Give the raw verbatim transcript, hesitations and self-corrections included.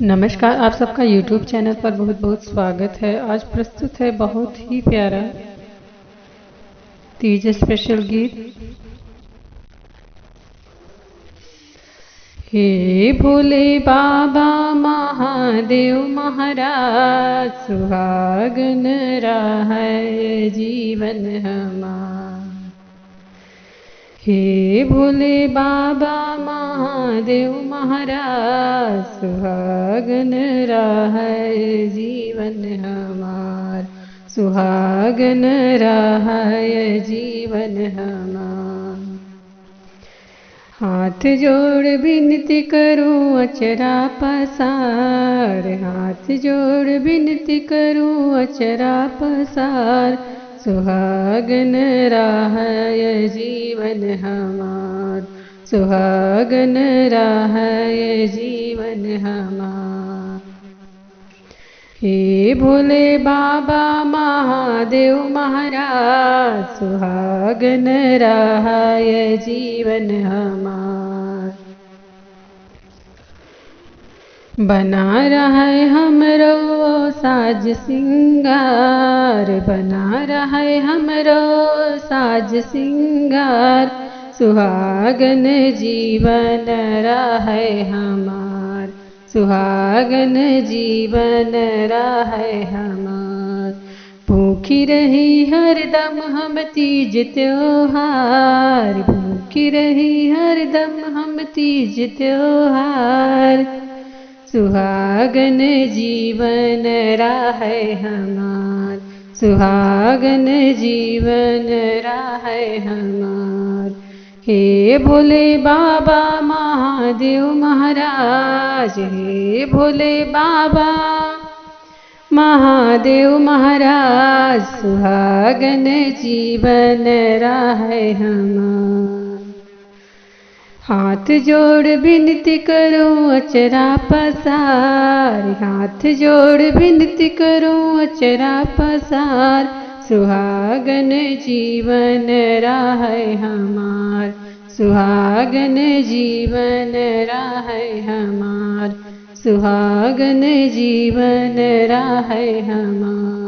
नमस्कार, आप सबका YouTube चैनल पर बहुत बहुत स्वागत है। आज प्रस्तुत है बहुत ही प्यारा तीज स्पेशल गीत। हे भोले बाबा महादेव महाराज, सुहागन रहै जीवन हमार। हे भोले बाबा महादेव महाराज, सुहागन रहै जीवन हमार, सुहागन रहै जीवन हमार। हाथ जोड़ बिनती करूं अचरा पसार, हाथ जोड़ बिनती करूं अचरा पसार, सुहागन रहै जीवन हमार, सुहागन रहै जीवन हमार। हे भोले बाबा महादेव महाराज, सुहागन रहै जीवन हमार। बना रहै हमरो साज सिंगार, बना रहै हमरो साज सिंगार, सुहागन जीवन रहै हमार, सुहागन जीवन रहै हमार। भूखी रही हरदम हम तीज त्योहार, भूखी रही हरदम हम तीज त्योहार। सुहागन जीवन रहै हमार, सुहागन जीवन रहै हमार। हे भोले बाबा महादेव महाराज, हे भोले बाबा महादेव महाराज, सुहागन जीवन रहै हमार। हाथ जोड़ बिनती करूं अचरा पसार, हाथ जोड़ बिनती करूं अचरा पसार, सुहागन जीवन रहै हमार, सुहागन जीवन रहै हमार, सुहागन जीवन रहै हमार।